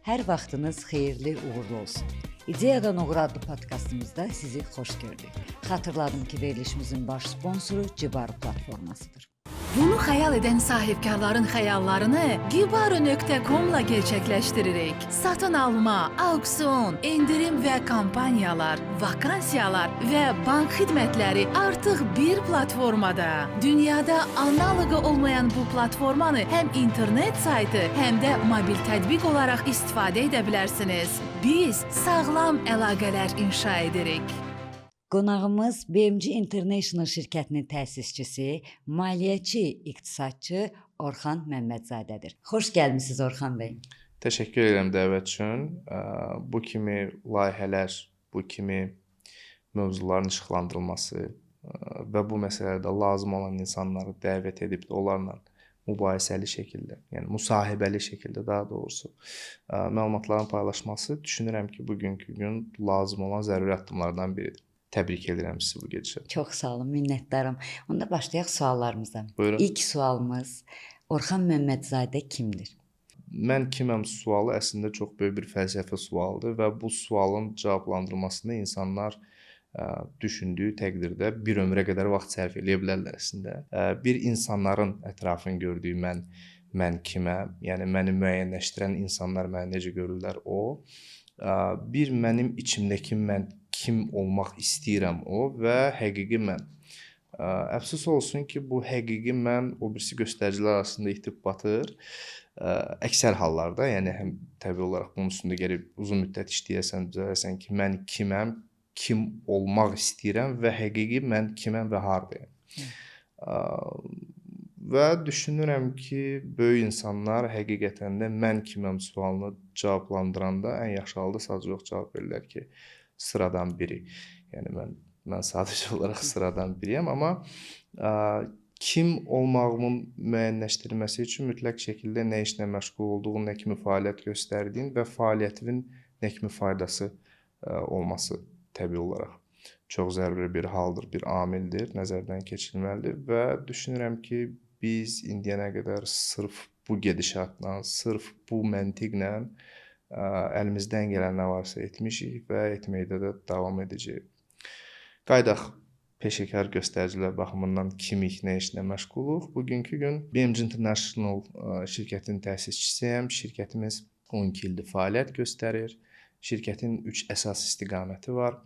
Hər vaxtınız xeyirli, uğurlu olsun. İdeyadan Uğur adlı podkastımızda sizi xoş gördük. Xatırladım ki, verilişimizin baş sponsoru Cibar platformasıdır. Bunu xəyal edən sahibkarların xəyallarını Gibaru.com-la gerçəkləşdiririk. Satın alma, auksion, endirim və kampaniyalar, vakansiyalar və bank xidmətləri artıq bir platformada. Dünyada analoqu olmayan bu platformanı həm internet saytı, həm də mobil tətbiq olaraq istifadə edə bilərsiniz. Biz sağlam əlaqələr inşa edirik. Qonağımız BMG International şirkətinin təsisçisi, maliyyəçi, iqtisadçı Orxan Məmmədzadədir. Xoş gəlmisiniz Orxan bəy. Təşəkkür edirəm dəvət üçün. Bu kimi layihələr, bu kimi mövzuların işıqlandırılması və bu məsələdə lazım olan insanları dəvət edib də onlarla mübahisəli şəkildə, yəni müsahibəli şəkildə daha doğrusu məlumatların paylaşması düşünürəm ki, bugünkü gün lazım olan zəruri addımlardan biridir. Təbrik edirəm sizi bu gedişə. Çox sağ olun, minnətdaram. Onda başlayaq suallarımıza. Buyurun. İlk sualımız Orxan Məmmədzadə kimdir? Mən kiməm sualı əslində çox böyük bir fəlsəfi sualdır və bu sualın cavablandırılmasında insanlar düşündüyü təqdirdə bir ömrə qədər vaxt sərf eləyə bilərlər əslində. Bir insanların ətrafını gördüyü mən kiməm, yəni məni müəyyənləşdirən insanlar məni necə görürlər o. Bir mənim içimdəki mən kim olmaq istəyirəm o və həqiqi mən. Əfsus olsun ki, bu həqiqi mən o birisi göstəricilər arasında itib batır. Əksər hallarda, yəni həm təbii olaraq bunun üstündə gərək uzun müddət işləyəsən, düzələrsən ki, mən kiməm, kim olmaq istəyirəm və həqiqi mən kiməm və hardayam. Və düşünürəm ki, böyük insanlar həqiqətən də mən kiməm sualını cavablandıranda ən yaxşı halda sadəcə olaraq cavab verirlər ki, sıradan biri. Yəni mən sadəcə olaraq sıradan biriyəm, amma kim olmağımın müəyyənləşdirilməsi üçün mütləq şəkildə nə işlə məşğul olduğun, nə kimi fəaliyyət göstərdiyin və fəaliyyətimin nə kimi faydası olması təbii olaraq çox zəruri bir haldır, bir amildir, nəzərdən keçirilməlidir və düşünürəm ki, biz indiyənə qədər sırf bu gedişatla, sırf bu məntiqlə əlimizdən gələn nə varsa etmişik və etməkdə də davam edəcəyik. Qayıdaq peşəkar göstəricilər baxımından kimik, nə işlə məşğuluq. Bugünkü gün BMG International şirkətinin təsisçisiyəm. Şirkətimiz 12 ildir fəaliyyət göstərir. Şirkətin 3 əsas istiqaməti var.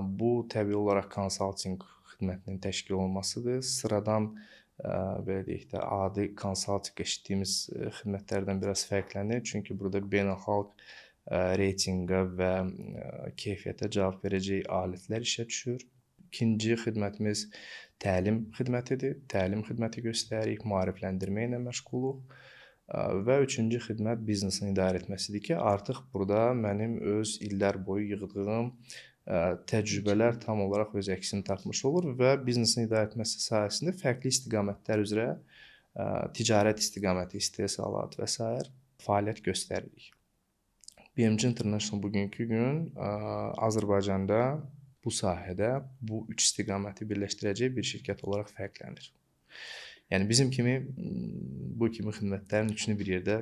Bu təbii olaraq konsaltinq xidmətinin təşkil olunmasıdır. Sıradan belə deyək də adi konsaltinq eşitdiyimiz xidmətlərdən biraz fərqlənir. Çünki burada beynəlxalq reytinqə və keyfiyyətə cavab verəcək alətlər işə düşür. İkinci xidmətimiz təlim xidmətidir. Təlim xidməti göstəririk, maarifləndirmə ilə məşğuluq. Və üçüncü xidmət biznesin idarə etməsidir ki, artıq burada mənim öz illər boyu yığdığım təcrübələr tam olaraq öz əksini tapmış olur və biznesin idarə etməsi sayəsində fərqli istiqamətlər üzrə ticarət istiqaməti, istehsalat və sair fəaliyyət göstəririk. BMG International bugünkü gün Azərbaycanda bu sahədə bu üç istiqaməti birləşdirəcək bir şirkət olaraq fərqlənir. Yəni bizim kimi bu kimi xidmətlərin üçünü bir yerdə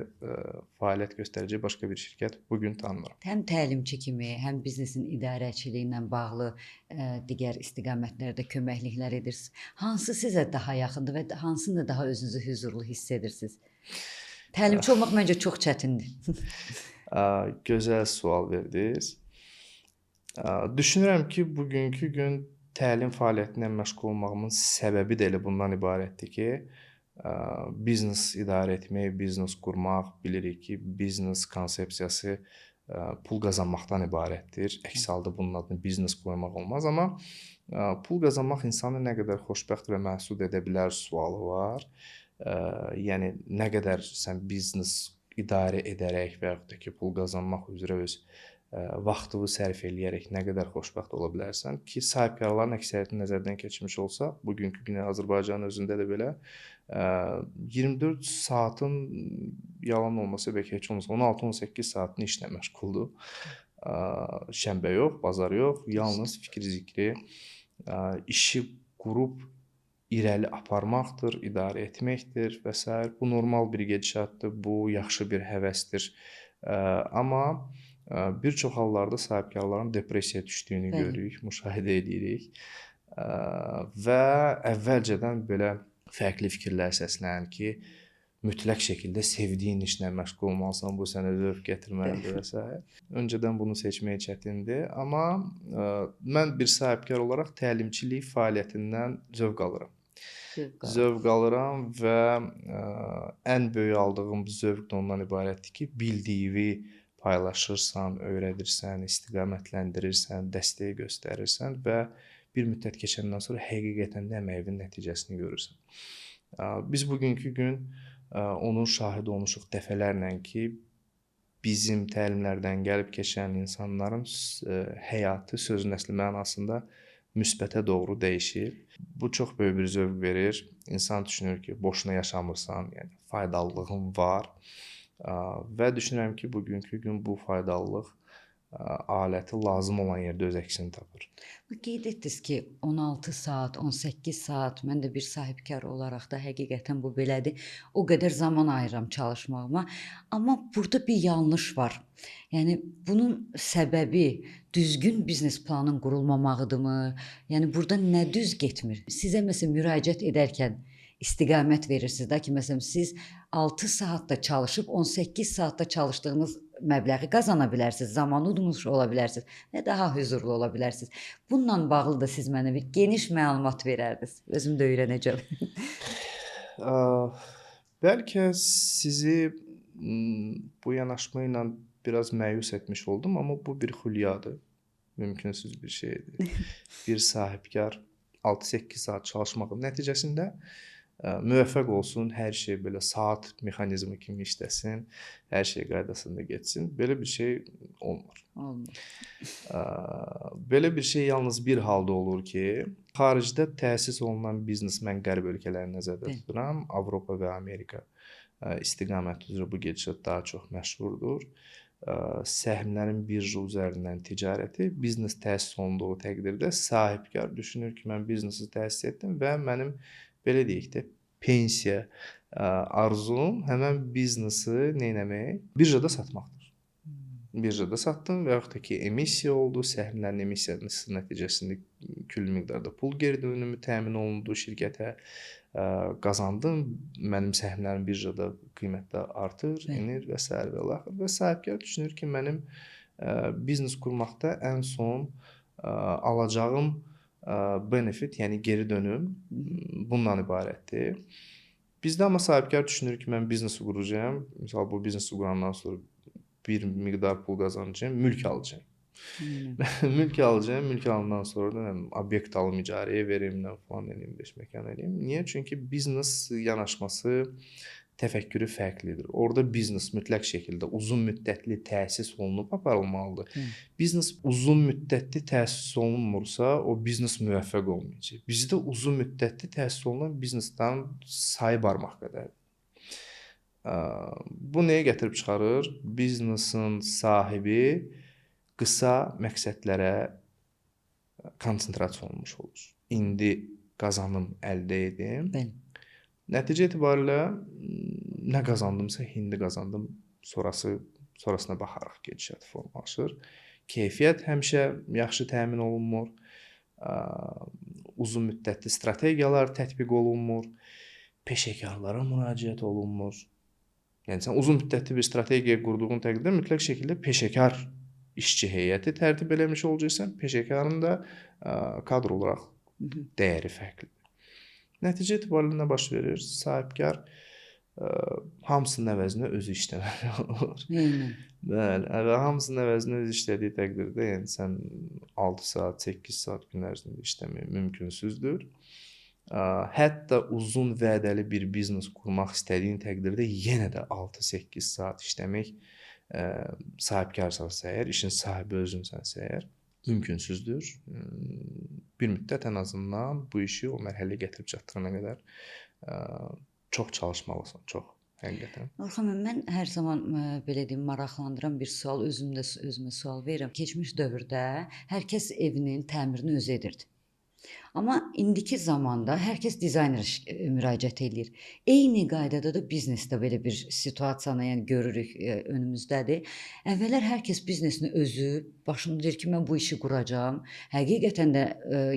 fəaliyyət göstərəcək başqa bir şirkət bu gün tanımıram. Həm təlimçi kimi, həm biznesin idarəçiliyi ilə bağlı digər istiqamətlərdə köməkliklər edirsiniz. Hansı sizə daha yaxındır və hansında daha özünüzü hüzurlu hiss edirsiniz? Təlimçi olmaq məncə çox çətindir. Gözəl sual verdiniz. Düşünürəm ki, bugünkü gün təlim fəaliyyəti ilə məşğul olmağımın səbəbi də elə bundan ibarətdir ki, biznes idarə etmək, biznes qurmaq, bilirik ki, biznes konsepsiyası pul qazanmaqdan ibarətdir. Əks halda bunun adını biznes qoymaq olmaz, amma pul qazanmaq insanı nə qədər xoşbəxt və məsud edə bilər sualı var. Yəni nə qədər sən biznes idarə edərək və yaxud da ki, pul qazanmaq üzrə öz vaxtını sərf eləyərək nə qədər xoşbəxt ola bilərsən ki, sahibkarların əksəriyyətini nəzərdən keçirmiş olsa, bugünkü günə Azərbaycanın özündə də belə 24 saatın yalan olmasa bəlkə heç olmasa 16-18 saatını işlə məşğuldur. Şənbə yox, bazar yox, yalnız fikri zikri işi qurub irəli aparmaqdır, idarə etməkdir və sair. Bu normal bir gedişatdır, bu yaxşı bir həvəsdir. Amma bir çox hallarda sahibkarların depressiyaya düşdüyünü görürük, müşahidə edirik. Və əvvəlcədən belə fərqli fikirlər səslənir ki, mütləq şəkildə sevdiyin işlə məşğul olmalısan, bu sənə zövq gətirməlidir və s. Öncədən bunu seçmək çətindir, amma mən bir sahibkar olaraq təlimçilik fəaliyyətindən zövq alıram. Zövq alıram və ən böyük aldığım zövq də ondan ibarətdir ki, bildiyini paylaşırsan, öyrədirsən, istiqamətləndirirsən, dəstək göstərirsən və bir müddət keçəndən sonra həqiqətən də əməyinin nəticəsini görürsən. Biz bugünkü gün onun şahidi olmuşuq dəfələrlə ki, bizim təlimlərdən gəlib keçən insanların həyatı sözün əsli mənasında müsbətə doğru dəyişir. Bu çox böyük bir zövq verir. İnsan düşünür ki, boşuna yaşamırsan, yəni faydalılığın var. Və düşünürəm ki, bugünkü gün bu faydalılıq aləti lazım olan yerdə öz əksini tapır. Qeyd etdiniz ki, 16 saat, 18 saat, mən də bir sahibkar olaraq da həqiqətən bu belədir. O qədər zaman ayırıram çalışmağıma. Amma burada bir yanlış var. Yəni bunun səbəbi düzgün biznes planın qurulmamağıdırmı? Yəni burada nə düz getmir? Sizə məsələn müraciət edərkən istiqamət verirsiniz də ki, məsələn siz 6 saatda çalışıb 18 saatda çalışdığınız məbləği qazana bilərsiniz, zaman udmuş ola bilərsiniz və daha hüzurlu ola bilərsiniz. Bununla bağlı da siz mənə bir geniş məlumat verərdiniz. Özüm də öyrənəcəm. Bəlkə sizi bu yanaşma ilə biraz məyus etmiş oldum, amma bu bir xülyadır. Mümkünsüz bir şeydir. Bir sahibkar 6-8 saat çalışmağın nəticəsində müvəffəq olsun, hər şey belə saat mexanizmi kimi işləsin, hər şey qaydasında getsin. Belə bir şey olmur. Olmur. Belə bir şey yalnız bir halda olur ki, xaricdə təsis olunan biznes, mən qərb ölkələrini nəzərdə tuturam, Avropa və Amerika istiqaməti üzrə bu gedişat daha çox məşhurdur. Səhmlərin birja üzərindən ticarəti biznes təsis olunduğu təqdirdə sahibkar düşünür ki, mən biznesi təsis etdim və mənim belə deyək də pensiya arzum həmən biznesi nə etmək? Birjada satmaqdır. Birjada satdım və yaxud da ki, emissiya oldu, səhmlərin emissiyası nəticəsində külli miqdarda pul geri dönümü təmin olundu şirkətə, qazandım, mənim səhmlərim birjada qiymətdə artır, enir və sair və ilaxır və sahibkar düşünür ki, mənim biznes qurmaqda ən son alacağım benefit, yəni geri dönüm bundan ibarətdir. Bizdə amma sahibkar düşünür ki, mən biznesi quracağam. Misal bu biznesi qurandan sonra bir miqdar pul qazanacağam, mülk alacağam. Mülk alacağam, mülk alandan sonra da obyekt alım icarəyə verim, nə falan eləyim, 5 məkan eləyim. Niyə? Çünki biznes yanaşması, təfəkkürü fərqlidir. Orada biznes mütləq şəkildə uzun müddətli təsis olunub aparılmalıdır. Biznes uzun müddətli təsis olunmursa, o biznes müvəffəq olmayacaq. Bizdə uzun müddətli təsis olunan biznesdən sayı barmaq qədərdir. Bu nəyə gətirib çıxarır? Biznesin sahibi qısa məqsədlərə konsentrasiya olunmuş olur. İndi qazanım əldə edim. Bəli. Nəticə etibarilə nə qazandımsa indi qazandım, sonrasına baxaraq gedişat formalaşır. Keyfiyyət həmişə yaxşı təmin olunmur. Uzun müddətli strategiyalar tətbiq olunmur. Peşəkarlara müraciət olunmur. Yəni sən uzun müddətli bir strategiya qurduğun təqdirdə mütləq şəkildə peşəkar işçi heyəti tərtib eləmiş olacaqsan. Peşəkarın da kadr olaraq dəyəri fərqlidir. Nəticə etibarilə nə baş verir? Sahibkar hamısının əvəzinə özü işləməli olur. Bəli, və hamısının əvəzinə özü işlədiyi təqdirdə, yəni sən 6 saat, 8 saat gün ərzində işləmək mümkünsüzdür. Hətta uzun vədəli bir biznes qurmaq istədiyin təqdirdə yenə də 6-8 saat işləmək sahibkarsansa əgər, işin sahibi özünsənsə əgər, mümkünsüzdür. Bir müddət ən azından bu işi o mərhələyə gətirib çatdırana qədər çox çalışmalısan, çox həqiqətən. Orxan müəllim, mən hər zaman belə deyim, maraqlandıran bir sual, özüm də özümə sual verirəm. Keçmiş dövrdə hər kəs evinin təmirini özü edirdi. Amma indiki zamanda hər kəs dizayner müraciət eləyir. Eyni qaydada da biznesdə belə bir situasiyanı, yəni görürük, önümüzdədir. Əvvəllər hər kəs biznesini özü başında deyir ki, mən bu işi quracağam. Həqiqətən də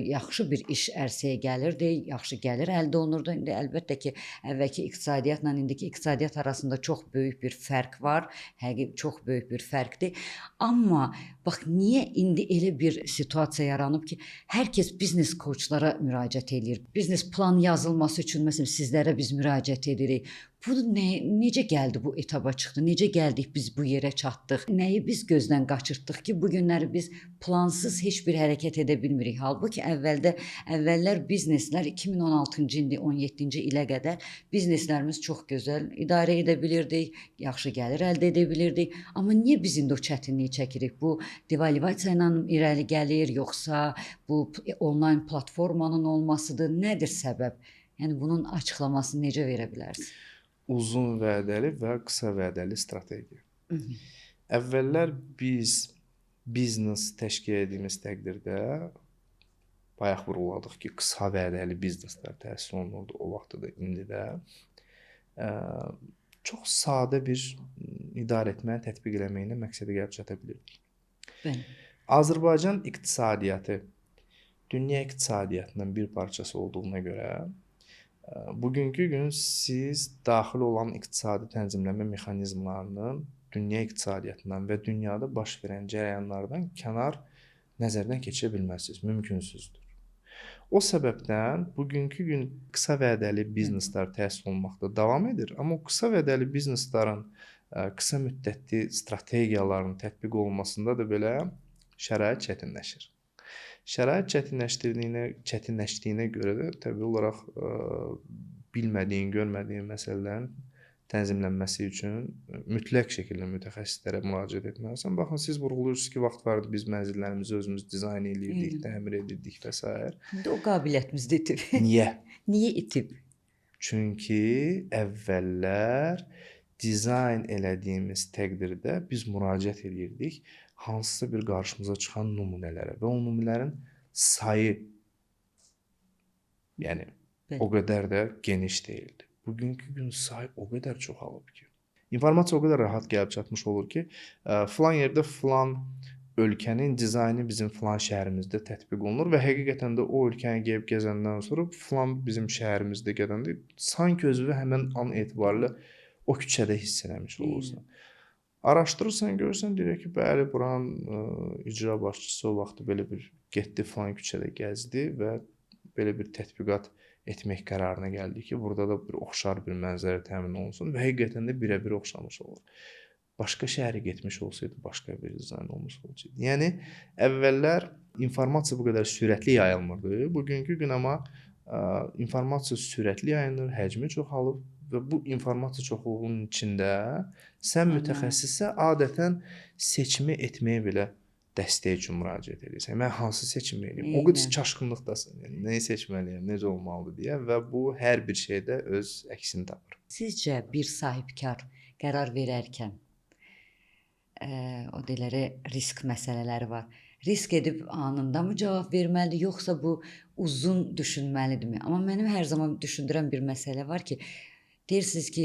yaxşı bir iş ərsəyə gəlirdi, yaxşı gəlir əldə olunurdu. İndi əlbəttə ki, əvvəlki iqtisadiyyatla indiki iqtisadiyyat arasında çox böyük bir fərq var. Həqiqi çox böyük bir fərqdir. Amma bax niyə indi elə bir situasiya yaranıb ki, hər kəs biznes koçlara müraciət eləyir. Biznes plan yazılması üçün məsələn sizlərə biz müraciət edirik. Bu necə gəldi bu etaba çıxdı? Necə gəldik biz bu yerə çatdıq? Nəyi biz gözdən qaçırtdıq ki, bu günləri biz plansız heç bir hərəkət edə bilmirik. Halbuki əvvəllər bizneslər 2016-cı ildə 17-ci ilə qədər bizneslərimiz çox gözəl idarə edə bilirdik, yaxşı gəlir əldə edə bilirdik. Amma niyə biz indi o çətinliyi çəkirik? Bu devalvasiya ilə irəli gəlir, yoxsa bu onlayn platformanın olmasıdır? Nədir səbəb? Yəni bunun açıqlamasını necə verə bilərsiniz? Uzun vədəli və qısa vədəli strategiya. Əvvəllər biz biznes təşkil etdiyimiz təqdirdə bayaq vurğuladıq ki, qısa vədəli bizneslər təsis olunurdu o vaxtda da, indi də. Çox sadə bir idarə etməni tətbiq eləməklə məqsədə gəlib çata bilirdik. Bəli. Azərbaycan iqtisadiyyatı dünya iqtisadiyyatının bir parçası olduğuna görə bugünkü gün siz daxil olan iqtisadi tənzimləmə mexanizmlarının dünya iqtisadiyyatından və dünyada baş verən cərəyanlardan kənar nəzərdən keçirə bilməzsiniz, mümkünsüzdür. O səbəbdən bugünkü gün qısa vədəli bizneslər təsis olunmaqda davam edir, amma o qısa vədəli bizneslərin qısa müddətli strategiyaların tətbiq olunmasında da belə şərait çətinləşir. Şərait çətinləşdiyinə görə də təbii olaraq bilmədiyin, görmədiyin məsələlərin tənzimlənməsi üçün mütləq şəkildə mütəxəssislərə müraciət etməlisən. Baxın, siz vurğulayırsınız ki, vaxt vardı biz mənzillərimizi özümüz dizayn eləyirdik, təmir edirdik və s. İndi o qabiliyyətimiz də itib. Niyə? Niyə itib? Çünki əvvəllər dizayn elədiyimiz təqdirdə biz müraciət eləyirdik hansısa bir qarşımıza çıxan nümunələrə və o nümunələrin sayı, yəni o qədər də geniş deyildi. Bugünkü gün say o qədər çoxalıb ki, informasiya o qədər rahat gəlib çatmış olur ki, filan yerdə filan ölkənin dizaynı bizim filan şəhərimizdə tətbiq olunur və həqiqətən də o ölkəni gəlib gəzəndən sonra filan bizim şəhərimizdə gedəndə sanki özünü həmən an etibarilə o küçədə hiss eləmiş olursan. Araşdırırsan, görürsən, deyir ki, bəli, buranın icra başçısı o vaxtı belə bir getdi filan küçədə gəzdi və belə bir tətbiqat etmək qərarına gəldi ki, burada da bir oxşar bir mənzərə təmin olunsun və həqiqətən də birə-bir oxşamış olur. Başqa şəhərə getmiş olsaydı, başqa bir dizayn olmuş olsaydı. Yəni, əvvəllər informasiya bu qədər sürətli yayılmırdı. Bugünkü gün amma informasiya sürətli yayılır, həcmi çoxalıb və bu informasiya çoxluğunun içində sən mütəxəssisə adətən seçimi etməyə belə dəstək üçün müraciət edirsən. Mən hansı seçimi edeyim? O qədər çaşqınlıqdasan. Yəni, nəyi seçməliyəm, necə olmalıdır deyə və bu hər bir şeydə öz əksini tapır. Sizcə bir sahibkar qərar verərkən o deyiləri risk məsələləri var. Risk edib anında mı cavab verməlidir, yoxsa bu uzun düşünməlidirmi? Amma mənim hər zaman düşündürən bir məsələ var ki, deyirsiniz ki,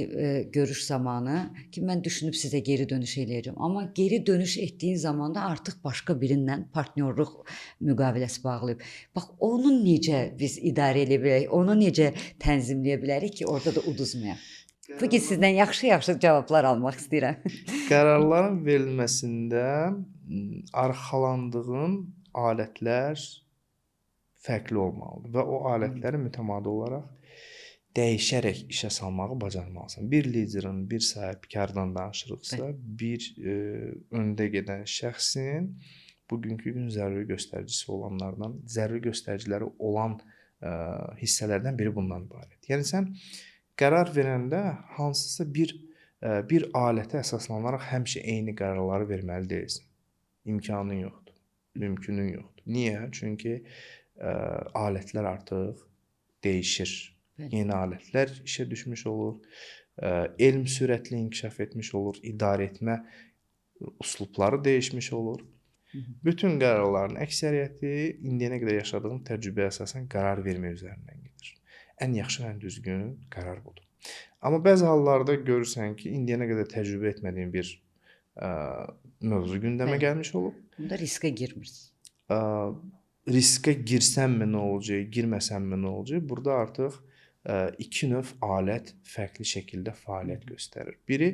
görüş zamanı ki, mən düşünüb sizə geri dönüş eləyəcəm. Amma geri dönüş etdiyin zamanda artıq başqa birindən partnyorluq müqaviləsi bağlayıb. Bax, onu necə biz idarə edə bilərik, onu necə tənzimləyə bilərik ki, orada da uduzmayaq? Bu gün sizdən yaxşı-yaxşı cavablar almaq istəyirəm. Qərarların verilməsində arxalandığın alətlər fərqli olmalıdır və o alətləri mütəmadi olaraq dəyişərək işə salmağı bacarmalısan. Bir liderin, bir sahibkardan danışırıqsa, bir öndə gedən şəxsin bugünkü gün zəruri göstəricisi olanlardan, zəruri göstəriciləri olan hissələrdən biri bundan ibarət. Yəni sən qərar verəndə hansısa bir alətə əsaslanaraq həmişə eyni qərarları verməli deyilsən. İmkanın yoxdur, mümkünün yoxdur. Niyə? Çünki alətlər artıq dəyişir. Bəli. Yeni alətlər işə düşmüş olur, elm sürətli inkişaf etmiş olur, idarə etmə üslubları dəyişmiş olur. Bütün qərarların əksəriyyəti indiyənə qədər yaşadığım təcrübəyə əsasən qərar vermək üzərindən gedir. Ən yaxşı və ən düzgün qərar budur. Amma bəzi hallarda görürsən ki, indiyənə qədər təcrübə etmədiyin bir mövzu gündəmə gəlmiş olub. Bunda riskə girmirsiniz. Riskə girsəmmi nə olacaq, girməsəmmi nə olacaq? Burada artıq iki növ alət fərqli şəkildə fəaliyyət göstərir. Biri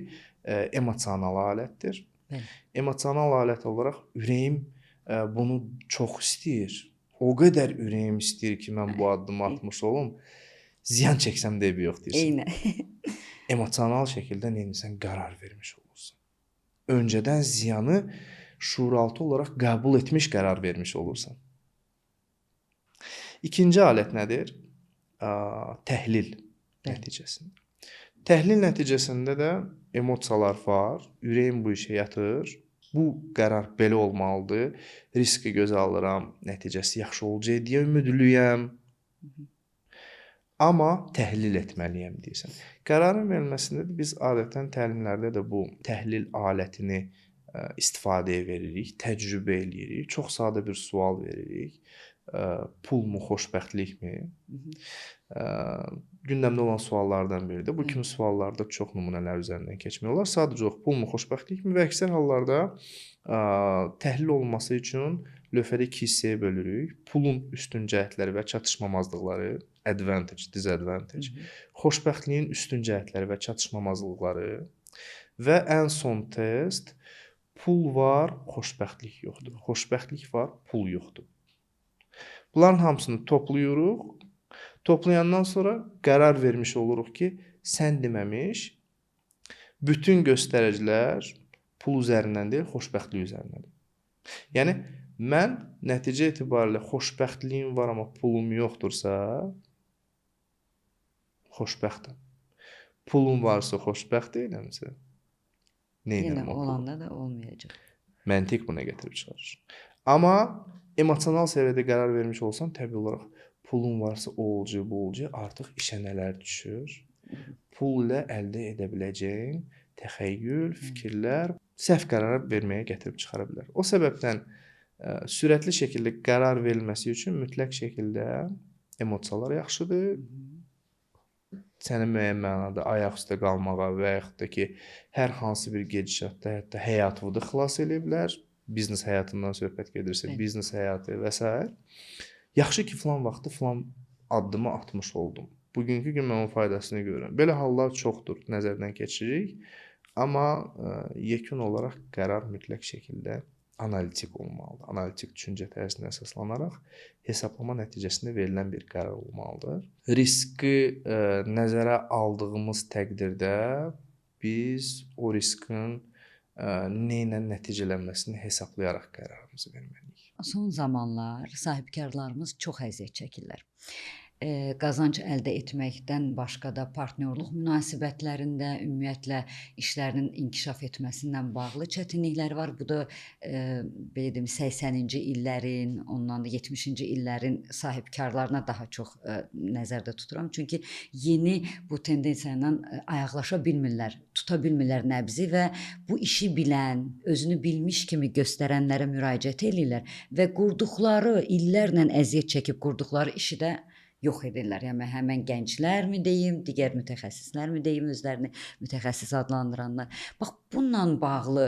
emosional alətdir. Bəli. Emosional alət olaraq ürəyim bunu çox istəyir. O qədər ürəyim istəyir ki, mən bu addımı atmış olum. Ziyan çəksəm də eybi yox deyirsən. Eynən. Emosional şəkildə nə edirsən, qərar vermiş olursan. Öncədən ziyanı şuuraltı olaraq qəbul etmiş qərar vermiş olursan. İkinci alət nədir? Təhlil nəticəsində. Təhlil nəticəsində də emosiyalar var, ürəyim bu işə yatır, bu qərar belə olmalıdır, riski gözə alıram, nəticəsi yaxşı olacaq deyə ümidliyəm. Amma təhlil etməliyəm deyirsən. Qərarın verilməsində də biz adətən təlimlərdə də bu təhlil alətini istifadəyə veririk, təcrübə eləyirik. Çox sadə bir sual veririk. Pulmu, xoşbəxtlikmi? Gündəmdə olan suallardan biridir. Bu kimi suallarda çox nümunələr üzərindən keçmək olar. Sadəcə olaraq pulmu, xoşbəxtlikmi və əksər hallarda təhlil olunması üçün lövhədə iki hissəyə bölürük. Pulun üstün cəhətləri və çatışmamazlıqları, advantage, disadvantage. Xoşbəxtliyin üstün cəhətləri və çatışmamazlıqları və ən son test pul var, xoşbəxtlik yoxdur. Xoşbəxtlik var, pul yoxdur. Bunların hamısını toplayırıq. Toplayandan sonra qərar vermiş oluruq ki, sən deməmiş bütün göstəricilər pul üzərindən deyil, xoşbəxtlik üzərindədir. Yəni mən nəticə etibarilə xoşbəxtliyim var, amma pulum yoxdursa, xoşbəxtəm. Pulum varsa xoşbəxt deyiləmsə, nə Yenə edirəm o pulu? olanda da olmayacaq. Məntiq buna gətirib çıxarır. Amma emosional səviyyədə qərar vermiş olsan, təbii olaraq pulun varsa o olacaq, bu olacaq, artıq işə nələr düşür? Pul ilə əldə edə biləcəyin təxəyyül, fikirlər səhv qərara verməyə gətirib çıxara bilər. O səbəbdən sürətli şəkildə qərar verilməsi üçün mütləq şəkildə emosiyalar yaxşıdır. Səni müəyyən mənada ayaq üstə qalmağa və yaxud da ki, hər hansı bir gedişatda hətta həyatını da xilas eləyə bilər. Biznes həyatından söhbət gedirsə, biznes həyatı və s. Yaxşı ki, filan vaxtı filan addımı atmış oldum. Bugünkü gün mən onun faydasını görürəm. Belə hallar çoxdur, nəzərdən keçiririk. Amma yekun olaraq qərar mütləq şəkildə analitik olmalıdır. Analitik düşüncə tərzinə əsaslanaraq hesablama nəticəsində verilən bir qərar olmalıdır. Riski nəzərə aldığımız təqdirdə biz o riskin nə ilə nəticələnməsini hesablayaraq qərarımızı verməliyik. Son zamanlar sahibkarlarımız çox əziyyət çəkirlər. Qazanc əldə etməkdən başqa da partnyorluq münasibətlərində, ümumiyyətlə işlərinin inkişaf etməsindən bağlı çətinliklər var. Bu da belə deyim 80-ci illərin, ondan da 70-ci illərin sahibkarlarına daha çox nəzərdə tuturam. Çünki yeni bu tendensiya ilə ayaqlaşa bilmirlər, tuta bilmirlər nəbzi və bu işi bilən, özünü bilmiş kimi göstərənlərə müraciət eləyirlər və qurduqları, illərlə əziyyət çəkib qurduqları işi də yox edirlər. Yəni həmən gənclərmi deyim, digər mütəxəssislərmi deyim, özlərini mütəxəssis adlandıranlar. Bax bununla bağlı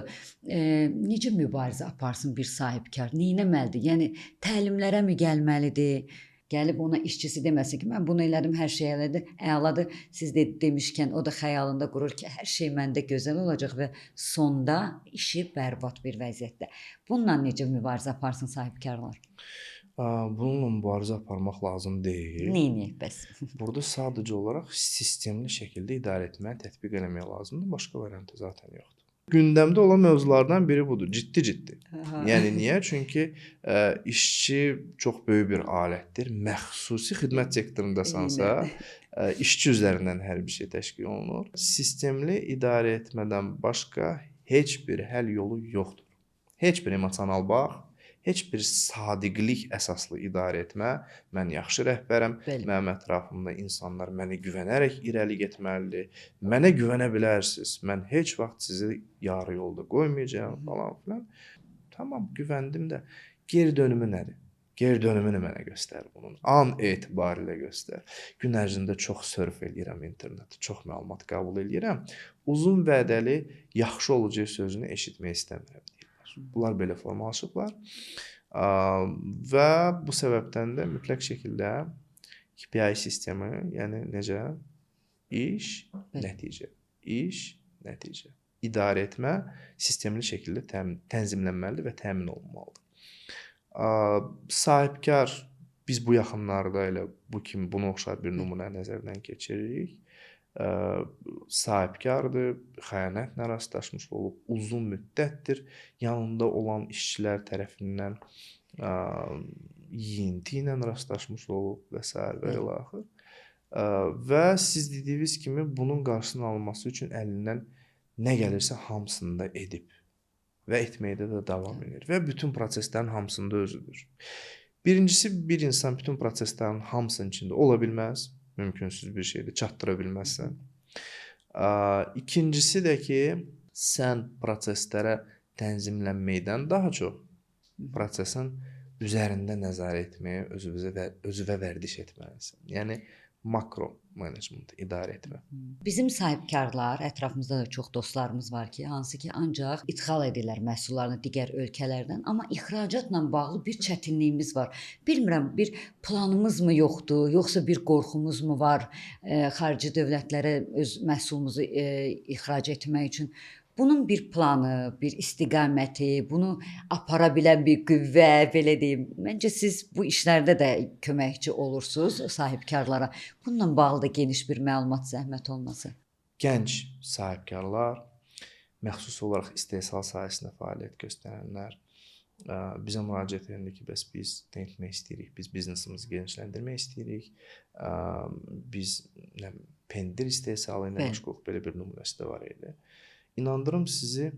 necə mübarizə aparsın bir sahibkar? Nə etməlidir? Yəni təlimlərəmi gəlməlidir? Gəlib ona işçisi deməsin ki, mən bunu elədim, hər şey elədi, əladır. Siz də demişkən o da xəyalında qurur ki, hər şey məndə gözəl olacaq və sonda işi bərbad bir vəziyyətdə. Bununla necə mübarizə aparsın sahibkarlar? Bununla mübarizə aparmaq lazım deyil. Neyniyək bəs? Burada sadəcə olaraq sistemli şəkildə idarə etməyi tətbiq eləmək lazımdır. Başqa variantı zaten yoxdur. Gündəmdə olan mövzulardan biri budur. Ciddi-ciddi. Yəni niyə? Çünki işçi çox böyük bir alətdir. Məxsusi xidmət sektorundasansa, işçi üzərindən hər bir şey təşkil olunur. Sistemli idarə etmədən başqa heç bir həll yolu yoxdur. Heç bir emosional bağ, heç bir sadiqlik əsaslı idarə etmə, mən yaxşı rəhbərəm, mənim ətrafımda insanlar mənə güvənərək irəli getməlidir, mənə güvənə bilərsiniz, mən heç vaxt sizi yarı yolda qoymayacağam falan filan. Tamam, güvəndim də geri dönümü nədir? Geri dönümünü mənə göstər bunun. An etibarilə göstər. Gün ərzində çox sörf eləyirəm internetdə, çox məlumat qəbul eləyirəm. Uzun vədəli yaxşı olacaq sözünü eşitmək istəmirəm deyirlər. Bunlar belə formalaşıblar. Və bu səbəbdən də mütləq şəkildə KPI sistemi, yəni necə? İş, nəticə. İş, nəticə. İdarə etmə sistemli şəkildə tənzimlənməlidir və təmin olunmalıdır. Sahibkar, biz bu yaxınlarda elə bu kimi buna oxşar bir nümunə nəzərdən keçiririk. Sahibkardır, xəyanətlə rastlaşmış olub, uzun müddətdir yanında olan işçilər tərəfindən yeyinti ilə rastlaşmış olub və sair və ilə axır. Və siz dediyiniz kimi bunun qarşısının alınması üçün əlindən nə gəlirsə hamısını da edib və etməkdə də davam edir və bütün proseslərin hamısında özüdür. Birincisi, bir insan bütün proseslərin hamısının içində ola bilməz, mümkünsüz bir şeydir, çatdıra bilməzsən. İkincisi də ki, sən proseslərə tənzimlənməkdən daha çox prosesin üzərində nəzarət etməyə, özünə vərdiş etməlisən. Yəni makro menecment, idarə etmə. Bizim sahibkarlar, ətrafımızda da çox dostlarımız var ki, hansı ki ancaq idxal edirlər məhsullarını digər ölkələrdən, amma ixracatla bağlı bir çətinliyimiz var. Bilmirəm, bir planımız mı yoxdur, yoxsa bir qorxumuz mu var xarici dövlətlərə öz məhsulumuzu ixrac etmək üçün? Bunun bir planı, bir istiqaməti, bunu apara bilən bir qüvvə, belə deyim. Məncə siz bu işlərdə də köməkçi olursunuz sahibkarlara. Bununla bağlı da geniş bir məlumat zəhmət olmasa. Gənc sahibkarlar, məxsus olaraq istehsal sahəsində fəaliyyət göstərənlər bizə müraciət edəndə ki, bəs biz nə etmək istəyirik, biz biznesimizi genişləndirmək istəyirik, biz pendir istehsalı ilə məşğuluq, belə bir nümunəsi də var idi. İnandırım sizi,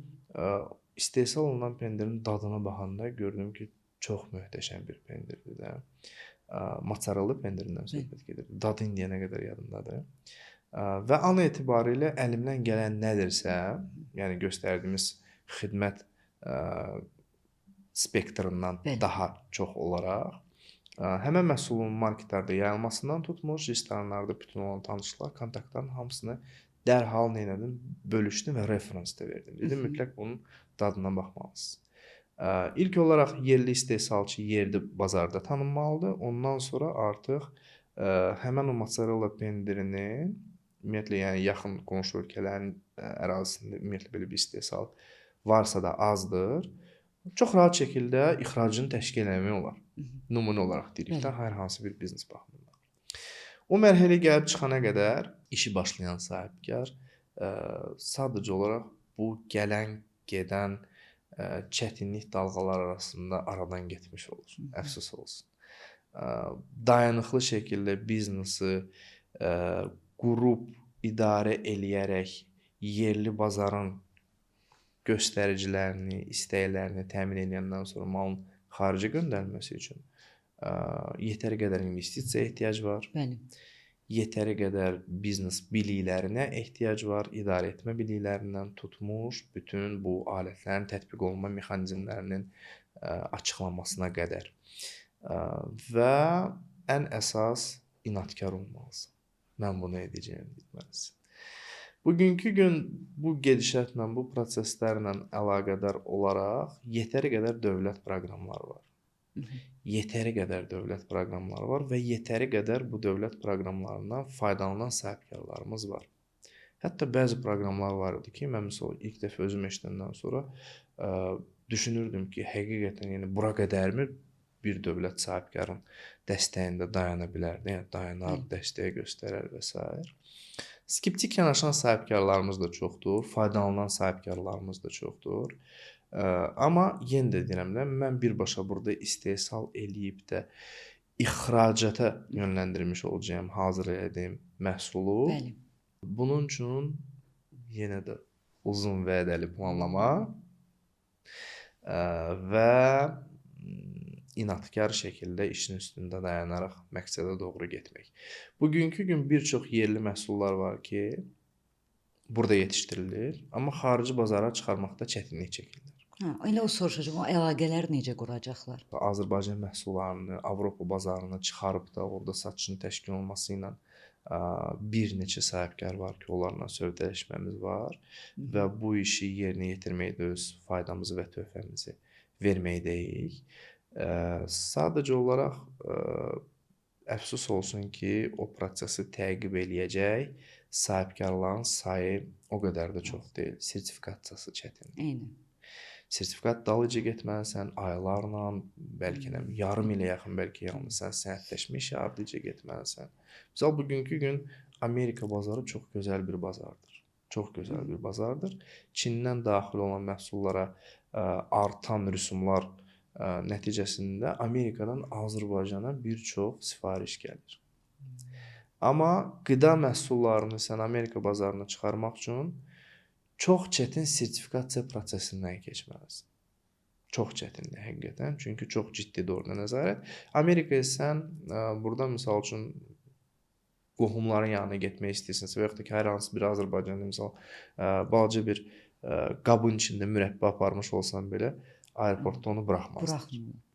istehsal olunan pendirin dadına baxanda gördüm ki, çox möhtəşəm bir pendirdir də. Mozzarella pendirindən söhbət gedir. Dadı indiyənə qədər yadımdadır. Və an etibarilə əlimdən gələn nədirsə, yəni göstərdiyimiz xidmət spektrından daha çox olaraq, həmən məhsulun marketlərdə yayılmasından tutmuş, restoranlarda bütün olan tanışlar, kontaktların hamısını dərhal nə elədim? Bölüşdüm və referans da verdim. Dedim, mütləq bunun dadına baxmalısınız. İlk olaraq yerli istehsalçı yerli bazarda tanınmalıdır. Ondan sonra artıq həmən o mozzarella pendirinin ümumiyyətlə, yəni yaxın qonşu ölkələrin ərazisində ümumiyyətlə belə bir istehsal varsa da azdır. Çox rahat şəkildə ixracını təşkil eləmək olar. Nümunə olaraq deyirik də, hər hansı bir biznes baxımından. O mərhələyə gəlib çıxana qədər işi başlayan sahibkar sadəcə olaraq bu gələn, gedən çətinlik dalğalar arasında aradan getmiş olur. Əfsus olsun. Dayanıqlı şəkildə biznesi qurub, idarə eləyərək yerli bazarın göstəricilərini, istəklərini təmin edəndən sonra malın xaricə göndərilməsi üçün yetəri qədər investisiya ehtiyac var. Bəli. Yetəri qədər biznes biliklərinə ehtiyac var, idarə etmə biliklərindən tutmuş bütün bu alətlərin tətbiq olunma mexanizmlərinin açıqlanmasına qədər. Və ən əsas inadkar olmalısan. Mən bunu edəcəyim deməlisən. Bugünkü gün bu gedişatla, bu proseslərlə əlaqədar olaraq yetəri qədər dövlət proqramları var. Yetəri qədər dövlət proqramları var və yetəri qədər bu dövlət proqramlarından faydalanan sahibkarlarımız var. Hətta bəzi proqramlar var idi ki, mən məsələn ilk dəfə özüm eşidəndən sonra düşünürdüm ki, həqiqətən yəni bura qədərmi bir dövlət sahibkarın dəstəyində dayana bilərdi, yəni dayanar, dəstəyə göstərər və s. Skeptik yanaşan sahibkarlarımız da çoxdur, faydalanan sahibkarlarımız da çoxdur. Amma yenə də deyirəm də, mən birbaşa burada istehsal eləyib də ixracata yönləndirmiş olacağım, hazır elədiyim məhsulu. Bəli. Bunun üçün yenə də uzun vədəli planlama və inadkar şəkildə işin üstündə dayanaraq məqsədə doğru getmək. Bugünkü gün bir çox yerli məhsullar var ki, burada yetişdirilir, amma xarici bazara çıxarmaqda çətinlik çəkirlər. Hə, elə o soruşacağam, o əlaqələri necə quracaqlar? Azərbaycan məhsullarını Avropa bazarına çıxarıb da orada satışın təşkil olunması ilə bir neçə sahibkar var ki, onlarla sövdələşməmiz var və bu işi yerinə yetirməkdə öz faydamızı və töhfəmizi verməkdəyik. Sadəcə olaraq əfsus olsun ki, o prosesi təqib eləyəcək sahibkarların sayı o qədər də çox deyil. Sertifikasiyası çətindir. Eynən. Sertifikat dalıca getməlisən aylarla, bəlkə də yarım ilə yaxın, bəlkə yalnız sən sənədləşmə işi ardıca getməlisən. Misal, bugünkü gün Amerika bazarı çox gözəl bir bazardır. Çox gözəl bir bazardır. Çindən daxil olan məhsullara artan rüsumlar nəticəsində Amerikadan Azərbaycana bir çox sifariş gəlir. Amma qida məhsullarını sən Amerika bazarına çıxarmaq üçün çox çətin sertifikasiya prosesindən keçməlisən. Çox çətindir həqiqətən, çünki çox ciddidir orada nəzarət. Amerikaya sən burada misal üçün qohumların yanına getmək istəyirsənsə və yaxud da ki, hər hansı bir Azərbaycanda misal balaca bir qabın içində mürəbbə aparmış olsan belə aeroportda onu buraxmazlar.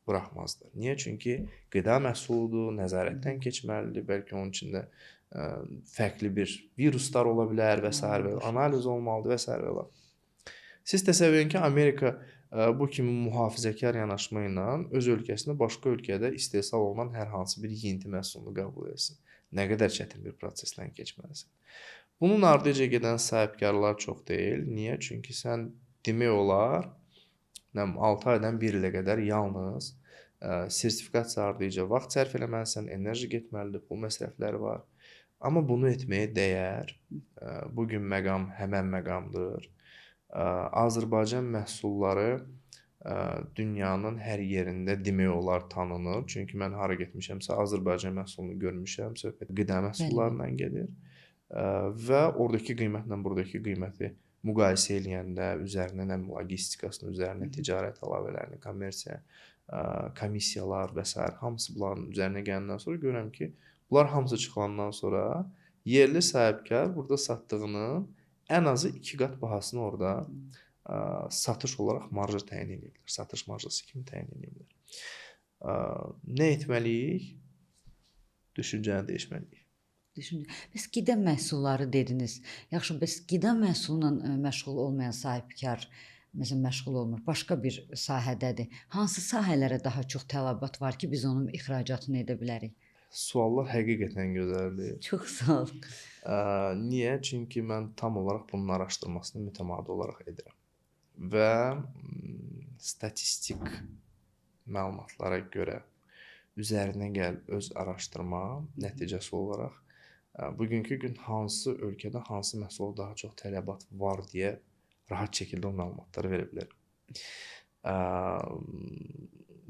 Buraxmazlar. Niyə? Çünki qida məhsuludur, nəzarətdən keçməlidir, bəlkə onun içində fərqli bir viruslar ola bilər və sair və analiz olmalıdır və sair və. Siz təsəvvür edin ki, Amerika bu kimi mühafizəkar yanaşma ilə öz ölkəsində başqa ölkədə istehsal olunan hər hansı bir yeyinti məhsulunu qəbul etsin. Nə qədər çətin bir prosesdən keçməlisən. Bunun ardıca gedən sahibkarlar çox deyil. Niyə? Çünki sən demək olar, 6 aydan 1 ilə qədər yalnız sertifikasiya ardıca vaxt sərf eləməlisən, enerji getməlidir, pul məsrəfləri var. Amma bunu etməyə dəyər. Bugün məqam həmən məqamdır. Azərbaycan məhsulları dünyanın hər yerində demək olar tanınır. Çünki mən hara getmişəmsə Azərbaycan məhsulunu görmüşəm, söhbət qida məhsullarından gedir. Və oradakı qiymətlə buradakı qiyməti müqayisə eləyəndə, üzərinə nə logistikasını, üzərinə ticarət əlavələrini, kommersiya, komissiyalar və sair hamısı bunların üzərinə gələndən sonra görürəm ki, bunlar hamısı çıxandan sonra yerli sahibkar burada satdığının ən azı 2 qat bahasını orada satış olaraq marja təyin edirlər. Satış marjası kimi təyin edirlər. Nə etməliyik? Düşüncəni dəyişməliyik. Düşüncə. Bəs qida məhsulları dediniz. Yaxşı, bəs qida məhsulunla məşğul olmayan sahibkar məsələn məşğul olmur, başqa bir sahədədir. Hansı sahələrə daha çox tələbat var ki, biz onun ixracatını edə bilərik? Suallar həqiqətən gözəldir. Çox sağ ol. Niyə? Çünki mən tam olaraq bunun araşdırmasını mütəmadi olaraq edirəm. Və statistik məlumatlara görə üzərinə gəl öz araşdırma nəticəsi olaraq bugünkü gün hansı ölkədə hansı məhsula daha çox tələbat var deyə rahat şəkildə o məlumatları verə bilərəm.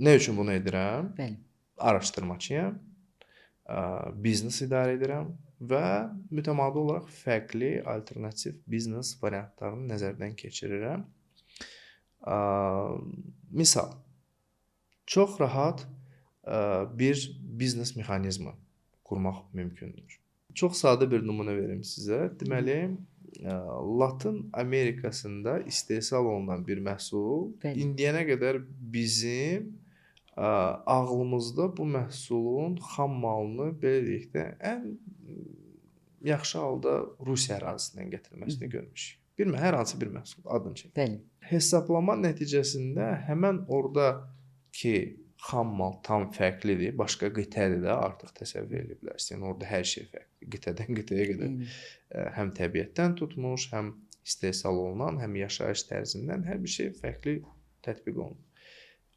Nə üçün bunu edirəm? Bəli. Araşdırmaçıyam, biznes idarə edirəm və mütəmadi olaraq fərqli alternativ biznes variantlarını nəzərdən keçirirəm. Misal, çox rahat bir biznes mexanizmi qurmaq mümkündür. Çox sadə bir nümunə verim sizə. Deməli, Latın Amerikasında istehsal olunan bir məhsul indiyənə qədər bizim ağlımızda bu məhsulun xam malını, belə deyək də, ən yaxşı halda Rusiya ərazisindən gətirməsini görmüşük. Hər hansı bir məhsul, adını çək. Bəli. Hesablama nəticəsində həmən oradakı xam mal tam fərqlidir, başqa qitədir də, artıq təsəvvür edə bilərsiniz. Yəni orada hər şey fərqlidir. Qitədən qitəyə qədər həm təbiətdən tutmuş, həm istehsal olunan, həm yaşayış tərzindən hər bir şey fərqli tətbiq olunur.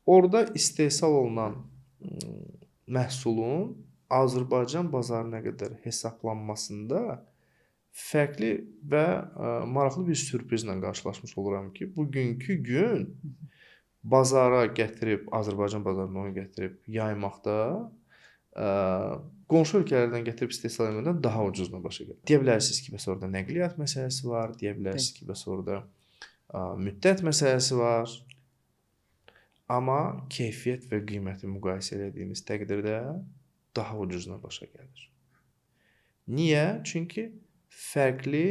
Orada istehsal olunan məhsulun Azərbaycan bazarına qədər hesablanmasında fərqli və maraqlı bir sürprizlə qarşılaşmış oluram ki, bugünkü gün bazara gətirib, Azərbaycan bazarına onu gətirib yaymaqda qonşu ölkələrdən gətirib istehsal etməkdən daha ucuzuna başa gəlir. Deyə bilərsiniz ki, bəs orada nəqliyyat məsələsi var, deyə bilərsiniz ki, bəs orada müddət məsələsi var. Amma keyfiyyət və qiyməti müqayisə elədiyimiz təqdirdə daha ucuzuna başa gəlir. Niyə? Çünki fərqli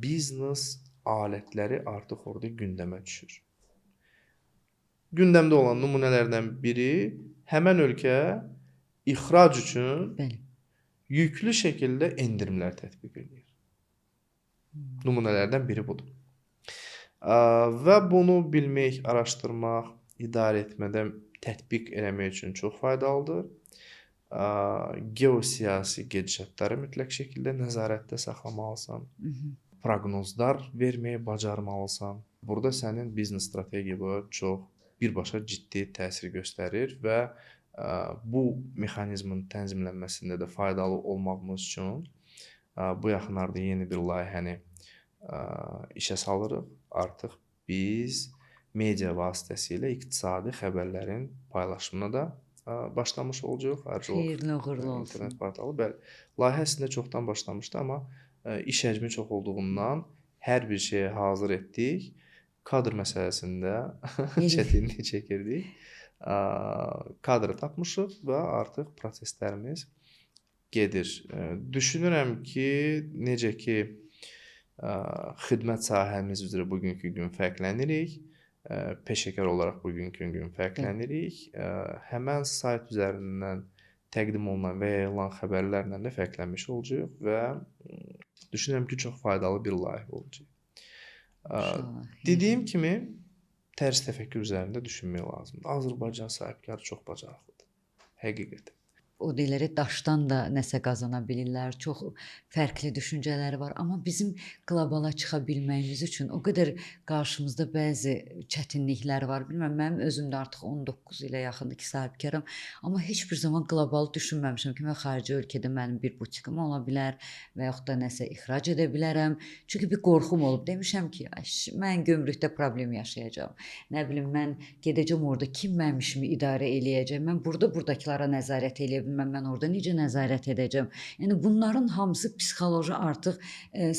biznes alətləri artıq orada gündəmə düşür. Gündəmdə olan nümunələrdən biri həmən ölkə ixrac üçün Bəli. yüklü şəkildə endirimlər tətbiq edir. Nümunələrdən biri budur. Və bunu bilmək, araşdırmaq, idarə etmədə tətbiq eləmək üçün çox faydalıdır. Geosiyasi gedişatları mütləq şəkildə nəzarətdə saxlamalısan. Proqnozlar verməyi bacarmalısan. Burada sənin biznes strategiyaya çox birbaşa ciddi təsir göstərir və bu mexanizmin tənzimlənməsində də faydalı olmağımız üçün bu yaxınlarda yeni bir layihəni işə salırıq. Artıq biz media vasitəsilə iqtisadi xəbərlərin paylaşımına da başlamış olacağıq. Xeyirli uğurlu olsun. İnternet portalı. Bəli. Layihə əslində çoxdan başlamışdı, amma iş həcmi çox olduğundan hər bir şeyi hazır etdik. Kadr məsələsində çətinlik çəkirdik. Kadrı tapmışıq və artıq proseslərimiz gedir. Düşünürəm ki, necə ki xidmət sahəmiz üzrə bugünkü gün fərqlənirik, peşəkar olaraq bugünkü gün fərqlənirik. Həmən sayt üzərindən təqdim olunan və yayılan xəbərlərlə də fərqlənmiş olacağıq və düşünürəm ki, çox faydalı bir layihə olacaq. Dediyim kimi, tərz təfəkkür üzərində düşünmək lazımdır. Azərbaycan sahibkarı çox bacarıqlıdır. Həqiqətən. O deyirlər, daşdan da nəsə qazana bilirlər, çox fərqli düşüncələri var. Amma bizim qlobala çıxa bilməyimiz üçün o qədər qarşımızda bəzi çətinliklər var. Bilmirəm, mənim özüm də artıq 19 ilə yaxındır ki, sahibkaram. Amma heç bir zaman qlobal düşünməmişəm ki, mən xarici ölkədə mənim bir butikim ola bilər və yaxud da nəsə ixrac edə bilərəm. Çünki bir qorxum olub. Demişəm ki, mən gömrükdə problem yaşayacağam. Nə bilim, mən gedəcəm orada, kim mənim işimi idarə eləyəcək? Mən burada buradakılara nəzarət eləyə bilməm, mən orada necə nəzarət edəcəm? Yəni bunların hamısı psixoloji artıq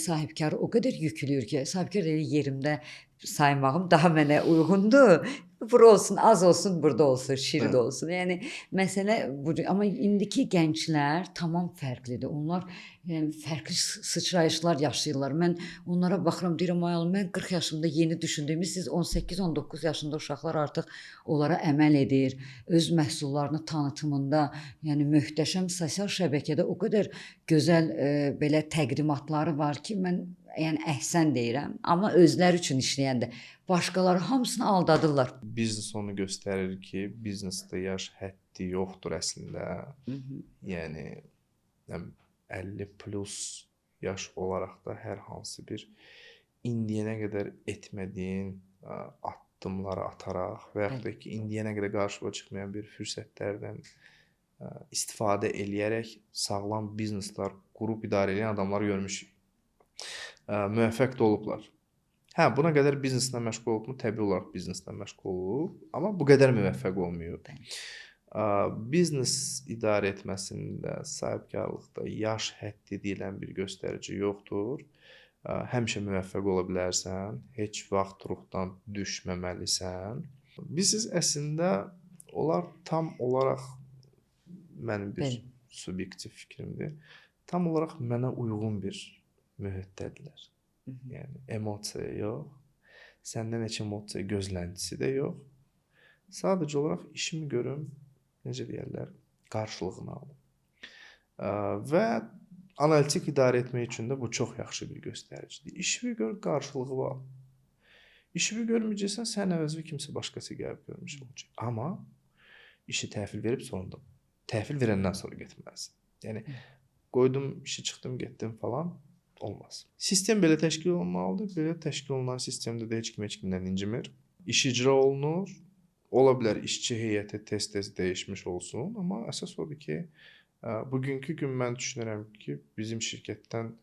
sahibkarı o qədər yüklüyür ki, sahibkar elə yerimdə saymağım daha mənə uyğundur. Bura olsun, az olsun, burada olsun, şirin olsun. Yəni məsələ budur. Amma indiki gənclər tamam fərqlidir. Onlar yəni fərqli sıçrayışlar yaşayırlar. Mən onlara baxıram, deyirəm, ay Allah, mən 40 yaşımda yeni düşündüyümü siz 18-19 yaşında uşaqlar artıq onlara əməl edir. Öz məhsullarını tanıtımında, yəni möhtəşəm sosial şəbəkədə o qədər gözəl belə təqdimatları var ki, mən yəni əhsən deyirəm, amma özləri üçün işləyəndə başqaları hamısını aldadırlar. Biznes onu göstərir ki, biznesdə yaş həddi yoxdur əslində. Yəni 50 plus yaş olaraq da hər hansı bir indiyənə qədər etmədiyin addımları ataraq və yaxud da ki, indiyənə qədər qarşıma çıxmayan bir fürsətlərdən istifadə eləyərək sağlam bizneslər qurub idarə edən adamlar görmüşük. Müvəffəq də olublar. Hə, buna qədər bizneslə məşğul olubmu? Təbii olaraq bizneslə məşğul olub, amma bu qədər müvəffəq olmayıb. Biznes idarə etməsində, sahibkarlıqda yaş həddi deyilən bir göstərici yoxdur. Həmişə müvəffəq ola bilərsən, heç vaxt ruhdan düşməməlisən. Bilirsiniz, əslində onlar tam olaraq mənim bir subyektiv fikrimdir. Tam olaraq mənə uyğun bir mühitdədirlər. Yəni emosiya yox, səndən heç emosiya gözləntisi də yox. Sadəcə olaraq işimi görüm, necə deyərlər, qarşılığını alım. Və analitik idarə etmək üçün də bu çox yaxşı bir göstəricidir. İşimi gör, qarşılığı var. İşimi görməyəcəksən, sən əvəzini kimsə başqası gəlib görmüş olacaq. Amma işi təhvil verib sonunda, təhvil verəndən sonra getməlisən. Yəni qoydum, işi çıxdım, getdim falan. Olmaz. Sistem belə təşkil olunmalıdır. Belə təşkil olunan sistemdə də heç kim heç kimdən incimir. İş icra olunur. Ola bilər işçi heyəti tez-tez dəyişmiş olsun, amma əsas odur ki, bugünkü gün mən düşünürəm ki, bizim şirkətdən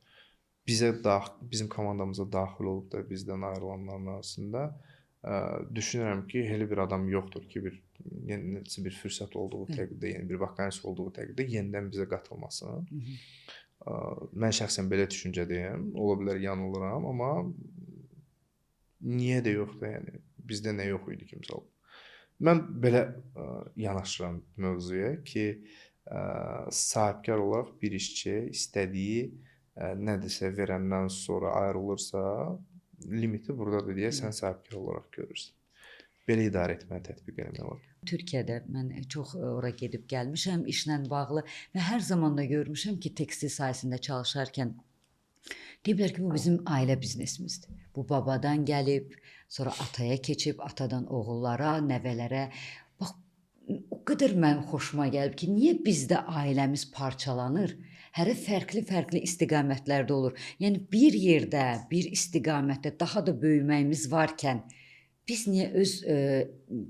bizim komandamıza daxil olub da bizdən ayrılanların arasında düşünürəm ki, elə bir adam yoxdur ki, bir fürsət olduğu təqdirdə, yeni bir vakansiya olduğu təqdirdə yenidən bizə qatılmasın. Mən şəxsən belə düşüncədəyəm. Ola bilər yanılıram, amma niyə də yoxdur, yəni bizdə nə yox idi ki, misal. Mən belə yanaşıram mövzuya ki, sahibkar olaraq bir işçi istədiyi nədirsə verəndən sonra ayrılırsa, Limiti burdadır deyə sən sahibkar olaraq görürsən. Belə idarə etməni tətbiq eləmək olar. Türkiyədə mən çox ora gedib gəlmişəm işlə bağlı və hər zaman da görmüşəm ki, tekstil sahəsində çalışarkən deyiblər ki, bu bizim ailə biznesimizdir. Bu babadan gəlib, sonra ataya keçib, atadan oğullara, nəvələrə. Bax, o qədər mənim xoşuma gəlib ki, niyə bizdə ailəmiz parçalanır? Hərə fərqli-fərqli istiqamətlərdə olur. Yəni bir yerdə, bir istiqamətdə daha da böyüməyimiz varkən biz niyə öz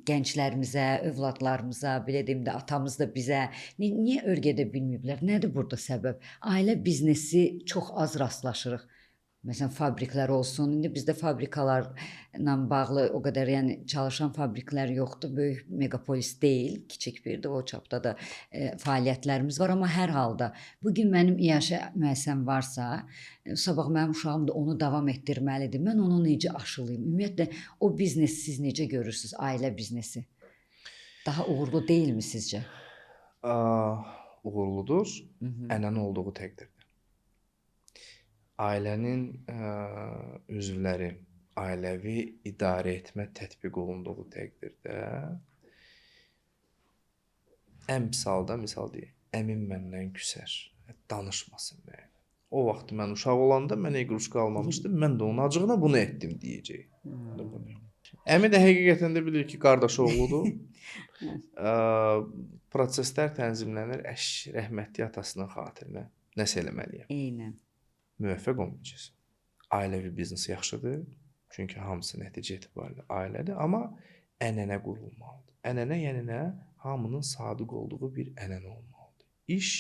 gənclərimizə, övladlarımıza, belə deyim də atamız da bizə niyə öyrədə bilməyiblər? Nədir burada səbəb? Ailə biznesi çox az rastlaşırıq. Məsələn, fabriklər olsun. İndi bizdə fabrikalarla bağlı o qədər, yəni çalışan fabriklər yoxdur. Böyük megapolis deyil, kiçik birdir. O çapda da fəaliyyətlərimiz var, amma hər halda bu gün mənim İAŞ müəssisəm varsa, sabah mənim uşağım da onu davam etdirməlidir. Mən onu necə aşılayım? Ümumiyyətlə o biznesi siz necə görürsüz? Ailə biznesi. Daha uğurlu deyilmi sizcə? Uğurludur. Ənənə olduğu təqdirdə. Ailənin üzvləri, ailəvi idarə etmə tətbiq olunduğu təqdirdə ən pis halda, misal deyək, əmim məndən küsər, danışmasın mənə. O vaxt mən uşaq olanda mənə iqruşka almamışdım, mən də onun acığına bunu etdim deyəcək. Əmi də həqiqətən də bilir ki, qardaş oğludur. Proseslər tənzimlənir, rəhmətli atasının xatirinə nəsə eləməliyəm. Eynən. Müvəffəq olmayacaqsın. Ailəvi biznes yaxşıdır, çünki hamısı nəticə etibarilə ailədir, amma ənənə qurulmalıdır. Ənənə yəni nə? Hamının sadiq olduğu bir ənənə olmalıdır. İş,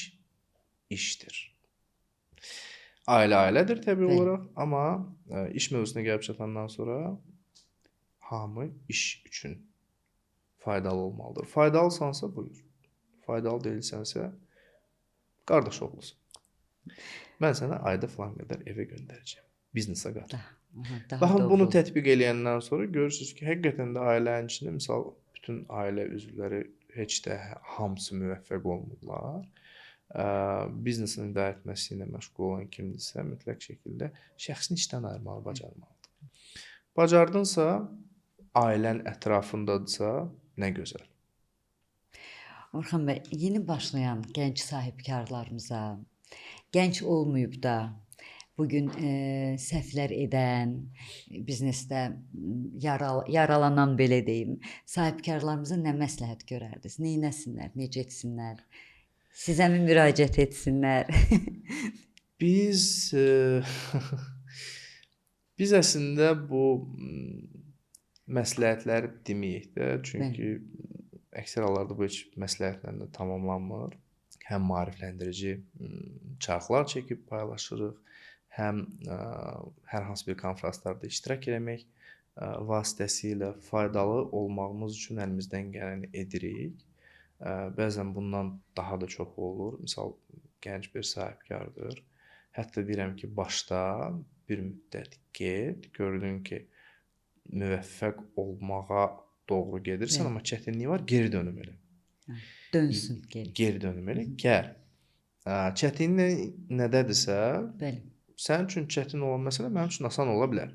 işdir. Ailə ailədir təbii olaraq, amma iş mövzusuna gəlib çatandan sonra hamı iş üçün faydalı olmalıdır. Faydalısansa buyur. Faydalı deyilsənsə qardaş oğlusun. Mən sənə ayda filan qədər evə göndərəcəm. Biznesə qat. Baxın, bunu tətbiq eləyəndən sonra görürsünüz ki, həqiqətən də ailənin içində, misal, bütün ailə üzvləri heç də hamısı müvəffəq olmurlar. Biznesin idarə etməsi ilə məşğul olan kimdirsə, mütləq şəkildə şəxsini işdən ayırmağı bacarmalıdır. Bacardınsa, ailən ətrafındadırsa, nə gözəl. Orxan bəy, yeni başlayan gənc sahibkarlarımıza, gənc olmayıb da bugün səhvlər edən, biznesdə yaralanan belə deyim, sahibkarlarımıza nə məsləhət görərdiniz? Neynəsinlər, necə etsinlər? Sizə mi müraciət etsinlər? Biz biz əslində bu məsləhətləri deməyək də, çünki əksər hallarda bu heç məsləhətlə də tamamlanmır. Həm maarifləndirici çarxlar çəkib paylaşırıq, həm hər hansı bir konfranslarda iştirak eləmək vasitəsilə faydalı olmağımız üçün əlimizdən gələni edirik. Bəzən bundan daha da çox olur. Misal, gənc bir sahibkardır. Hətta deyirəm ki, başda bir müddət get, gördün ki, müvəffəq olmağa doğru gedirsən, amma çətinlik var, geri dönüm elə. Dönsün geri. Geri dönüm elə, gəl. Çətinlik nədədirsə, sənin üçün çətin olan məsələ mənim üçün asan ola bilər.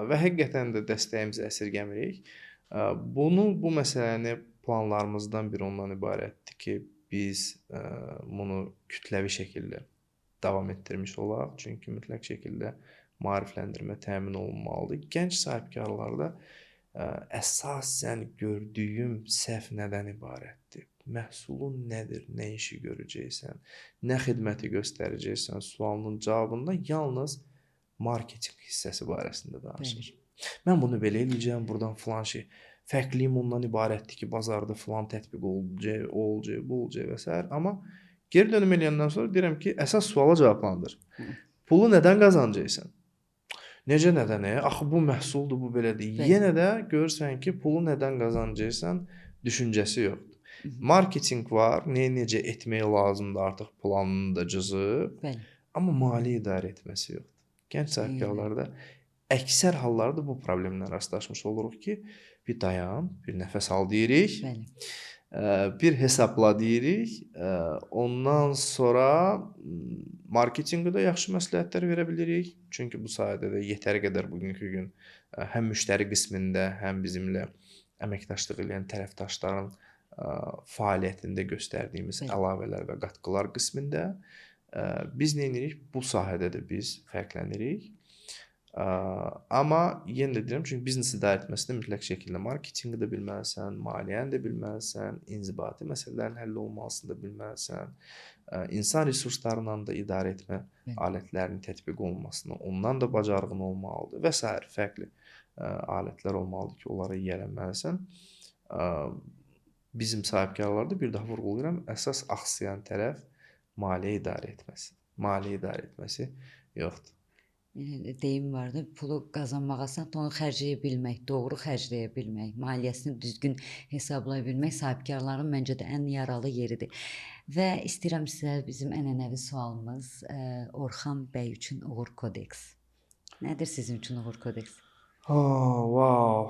Və həqiqətən də dəstəyimizi əsirgəmirik. Bu məsələni planlarımızdan biri ondan ibarətdir ki, biz bunu kütləvi şəkildə davam etdirmiş olaq. Çünki mütləq şəkildə maarifləndirmə təmin olunmalıdır. Gənc sahibkarlarda əsasən gördüyüm səhv nədən ibarətdir? Məhsulun nədir, nə işi görəcəksən, nə xidməti göstərəcəksən sualının cavabında yalnız marketinq hissəsi barəsində danışır. Mən bunu belə eləyəcəm, buradan filan şey. Fərqliyim ondan ibarətdir ki, bazarda filan tətbiq olacaq, o olacaq, bu olacaq və s. Amma geri dönüm eləyəndən sonra deyirəm ki, əsas suala cavablandır. Pulu nədən qazanacaqsan? Necə nədən? Axı bu məhsuldur, bu belədir. Yenə də görürsən ki, pulu nədən qazanacaqsan düşüncəsi yoxdur. Marketinq var, nə necə etmək lazımdır artıq planını da cızıb. Amma mali idarə etməsi yoxdur. Gənc sahibkarlarda əksər hallarda bu problemlə rastlaşmış oluruq ki, bir dayan, bir nəfəs al deyirik. Bir hesabla deyirik. Ondan sonra marketinqdə də yaxşı məsləhətlər verə bilirik. Çünki bu sahədə də yetəri qədər bugünkü gün həm müştəri qismində, həm bizimlə əməkdaşlıq edən tərəfdaşların fəaliyyətində göstərdiyimiz əlavələr və qatqılar qismində biz nə edirik? Bu sahədə də biz fərqlənirik. Amma yenə də deyirəm, çünki biznes idarə etməsində mütləq şəkildə marketinqi də bilməlisən, maliyyəni də bilməlisən, inzibati məsələlərin həll olunmasını da bilməlisən, insan resurslarından da idarə etmə alətlərinin tətbiq olunmasını, ondan da bacarığın olmalıdır və sair fərqli alətlər olmalıdır ki, onlara yiyələnməlisən. Bizim sahibkarlarda bir daha vurğulayıram, əsas axsayan tərəf maliyyə idarə etməsi. Maliyyə idarə etməsi yoxdur. Yəni deyim vardı, pulu qazanmaq asandır, onu xərcləyə bilmək, doğru xərcləyə bilmək, maliyyəsini düzgün hesablaya bilmək sahibkarların məncə də ən yaralı yeridir. Və istəyirəm sizə bizim ənənəvi sualımız, Orxan bəy üçün uğur kodeks. Nədir sizin üçün uğur kodeks? Oh, wow.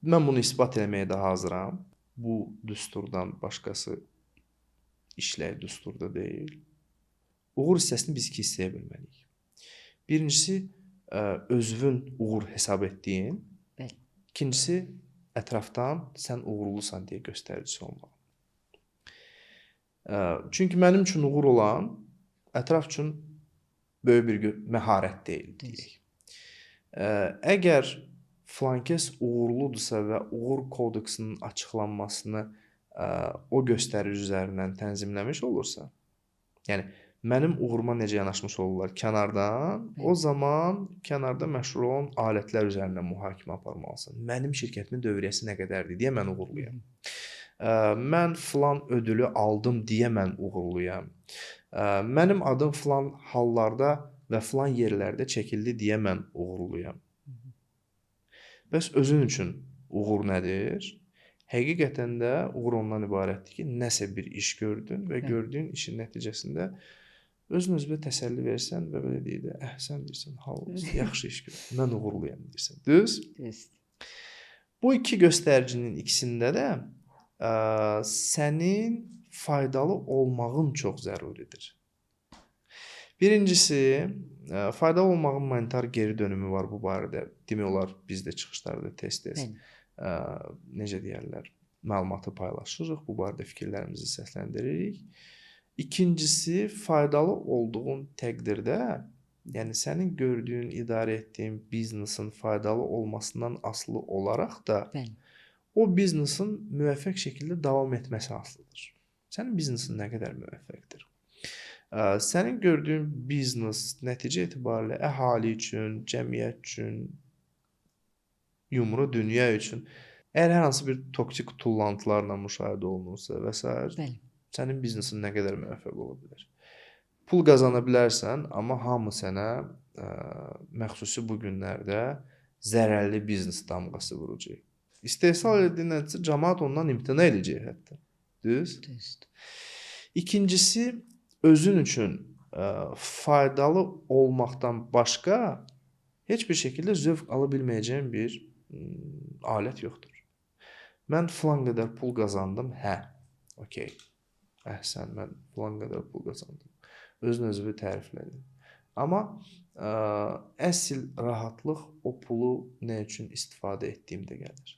Mən bunu isbat eləməyə də hazıram. Bu düsturdan başqası işlək düsturda deyil. Uğur hissəsini biz iki hissəyə bölməliyik. Birincisi, özünün uğur hesab etdiyin. Bəli. İkincisi, ətrafdan sən uğurlusan deyə göstəricisi olmalı. Çünki mənim üçün uğur olan ətraf üçün böyük bir məharət deyil, deyək. Əgər filankəs uğurludursa və uğur kodeksinin açıqlanmasını o göstərici üzərindən tənzimləmiş olursa, yəni mənim uğuruma necə yanaşmış olurlar kənardan, o zaman kənarda məşhur olan alətlər üzərindən mühakimə aparmalısan. Mənim şirkətimin dövriyyəsi nə qədərdir deyə mən uğurluyam. Mən filan ödülü aldım deyə mən uğurluyam. Mənim adım filan hallarda və filan yerlərdə çəkildi deyə mən uğurluyam. Bəs özün üçün uğur nədir? Həqiqətən də uğur ondan ibarətdir ki, nəsə bir iş gördün və gördüyün işin nəticəsində özün özünə təsəlli versən və belə deyir də, sən deyirsən, hal olsun, yaxşı iş gördüm, mən uğurluyam deyirsən. Düz? Düz. Bu iki göstəricinin ikisində də sənin faydalı olmağın çox zəruridir. Birincisi, faydalı olmağın monetar geri dönümü var bu barədə. Demək olar, biz də çıxışlarda tez-tez necə deyərlər, məlumatı paylaşırıq, bu barədə fikirlərimizi səsləndiririk. İkincisi, faydalı olduğun təqdirdə, yəni sənin gördüyün, idarə etdiyin biznesin faydalı olmasından asılı olaraq da o biznesin müvəffəq şəkildə davam etməsi asılıdır. Sənin biznesin nə qədər müvəffəqdir? Sənin gördüyün biznes nəticə etibarilə əhali üçün, cəmiyyət üçün, yumru dünya üçün əgər hər hansı bir toksik tullantılarla müşahidə olunursa və sair, sənin biznesin nə qədər müvəffəq ola bilər? Pul qazana bilərsən, amma hamı sənə məxsusi bu günlərdə zərərli biznes damğası vuracaq. İstehsal etdiyin nəticə camaat ondan imtina edəcək hətta. Düz? Düzdür. İkincisi, özün üçün faydalı olmaqdan başqa heç bir şəkildə zövq ala bilməyəcəyin bir alət yoxdur. Mən filan qədər pul qazandım, hə, okey. Əhsən, mən filan qədər pul qazandım. Özün özünü təriflədin. Amma əsl rahatlıq o pulu nə üçün istifadə etdiyimdə gəlir.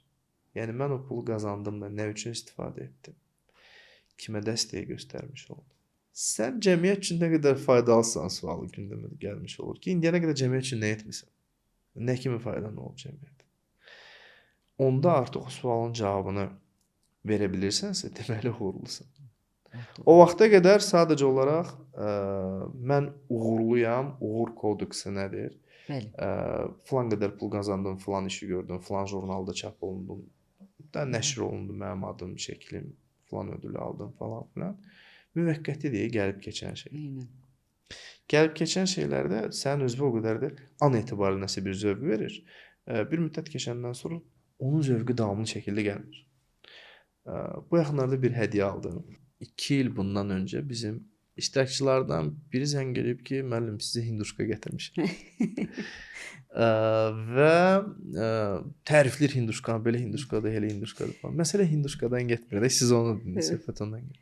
Yəni mən o pulu qazandım da nə üçün istifadə etdim? Kimə dəstəyi göstərmiş oldum? Sən cəmiyyət üçün nə qədər faydalısan sualı gündəmə gəlmiş olur ki, indiyənə qədər cəmiyyət üçün nə etmisən? Nə kimi faydan olub cəmiyyətə? Onda artıq o sualın cavabını verə bilirsənsə, deməli uğurlusan. O vaxta qədər sadəcə olaraq mən uğurluyam, uğur kodeksi nədir? Bəli. Filan qədər pul qazandım, filan işi gördüm, filan jurnalda çap olundum, da nəşr olundu mənim adım, şəklim, filan ödülü aldım falan filan. Müvəqqəti deyə gəlib keçən şey. Eynən. Gəlib keçən şeylərdə sənin özünə o qədər də an etibarilə nəsə bir zövq verir. Bir müddət keçəndən sonra onun zövqü davamlı şəkildə gəlmir. Bu yaxınlarda bir hədiyyə aldım. 2 il bundan öncə bizim İştirakçılardan biri zəng eləyib ki, müəllim sizi Hinduşka gətirmişəm. Və tərifləyir Hinduşkanı, belə Hinduşkadır, elə Hinduşkadır falan. Məsələ Hinduşkadan getmir də, siz onu dediniz, söhbət ondan gedir.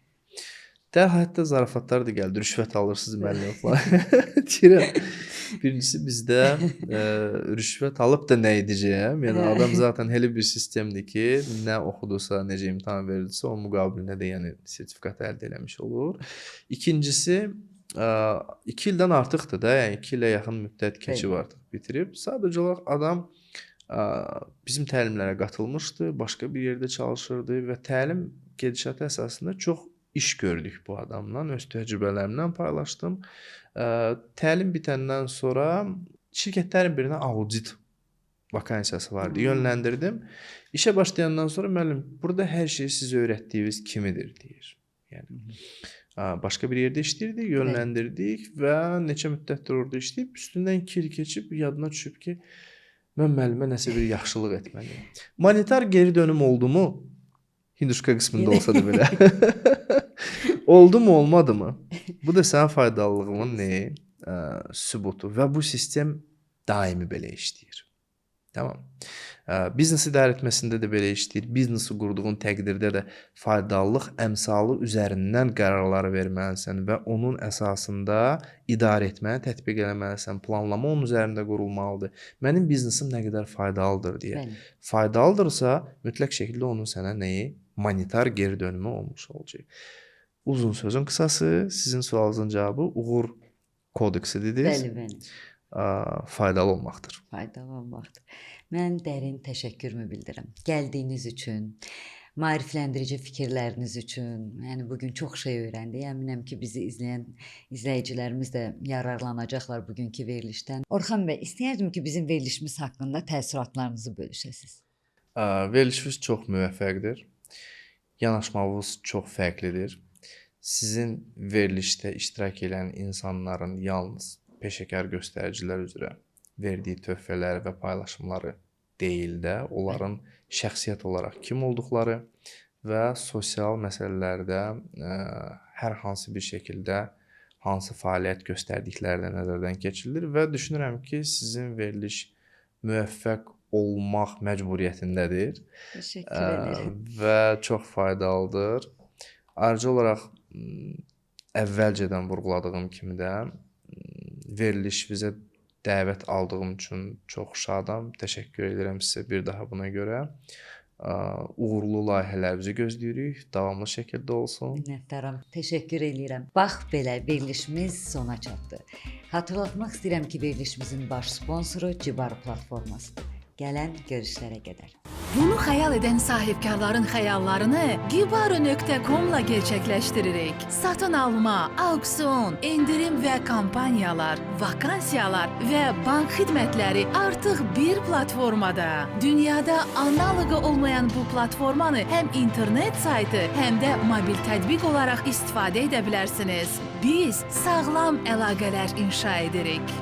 Dərhal hətta zarafatlar da gəldi, rüşvət alırsınız müəllim falan. Deyirəm, birincisi bizdə rüşvət alıb da nə edəcəyəm? Yəni adam zaten elə bir sistemdir ki, nə oxudusa, necə imtahan verildisə, onun müqabilində də yəni sertifikat əldə eləmiş olur. İkincisi, 2 ildən artıqdır da, yəni 2 ilə yaxın müddət keçib artıq bitirib. Sadəcə olaraq adam bizim təlimlərə qatılmışdı, başqa bir yerdə çalışırdı və təlim gedişatı əsasında çox iş gördük bu adamla, öz təcrübələrimlə paylaşdım. Təlim bitəndən sonra şirkətlərin birinə audit vakansiyası vardı, yönləndirdim. İşə başlayandan sonra müəllim, burada hər şey siz öyrətdiyiniz kimidir deyir. Yəni başqa bir yerdə işləyirdi, yönləndirdik və neçə müddətdir orada işləyib, üstündən 2 il keçib yadına düşüb ki, mən müəllimə nəsə bir yaxşılıq etməliyəm. Monetar geri dönüm oldu mu? Hinduşka qismində olsa da belə. Oldu mu, olmadı mı? Bu da sənin faydalılığının nə? Sübutu və bu sistem daimi belə işləyir. Tamam. Biznes idarə etməsində də belə işləyir. Biznesi qurduğun təqdirdə də faydalılıq əmsalı üzərindən qərarları verməlisən və onun əsasında idarə etməni tətbiq eləməlisən. Planlama onun üzərində qurulmalıdır. Mənim biznesim nə qədər faydalıdır deyə. Bəli. Faydalıdırsa, mütləq şəkildə onun sənə nəyi? Monetar geri dönümü olmuş olacaq. Uzun sözün qısası, sizin sualınızın cavabı uğur kodeksi dediniz. Bəli, bəli. Faydalı olmaqdır. Faydalı olmaqdır. Mən dərin təşəkkürümü bildirirəm. Gəldiyiniz üçün, maarifləndirici fikirləriniz üçün. Yəni bu gün çox şey öyrəndik. Əminəm ki, bizi izləyən izləyicilərimiz də yararlanacaqlar bugünkü verilişdən. Orxan bəy, istəyərdim ki, bizim verilişimiz haqqında təəssüratlarınızı bölüşəsiniz. Verilişiniz çox müvəffəqdir. Yanaşmamız çox fərqlidir. Sizin verilişdə iştirak edən insanların yalnız peşəkar göstəricilər üzrə verdiyi töhfələr və paylaşımları deyil də, onların şəxsiyyət olaraq kim olduqları və sosial məsələlərdə hər hansı bir şəkildə hansı fəaliyyət göstərdikləri də nəzərdən keçirilir və düşünürəm ki, sizin veriliş müvəffəq olmaq məcburiyyətindədir. Təşəkkür edirəm. Və çox faydalıdır. Ayrıca olaraq əvvəlcədən vurğuladığım kimi də verilişinizə dəvət aldığım üçün çox şadam. Təşəkkür edirəm sizə bir daha buna görə. Uğurlu layihələrimizi gözləyirik. Davamlı şəkildə olsun. Minnətdaram. Təşəkkür eləyirəm. Bax belə verilişimiz sona çatdı. Xatırlatmaq istəyirəm ki, verilişimizin baş sponsoru Cibar platformasıdır. Gələn görüşlərə qədər. Bunu xəyal edən sahibkarların xəyallarını Gibaro.com-la gerçəkləşdiririk. Satın alma, auksion, endirim və kampaniyalar, vakansiyalar və bank xidmətləri artıq bir platformada. Dünyada analoqu olmayan bu platformanı həm internet saytı, həm də mobil tətbiq olaraq istifadə edə bilərsiniz. Biz sağlam əlaqələr inşa edirik.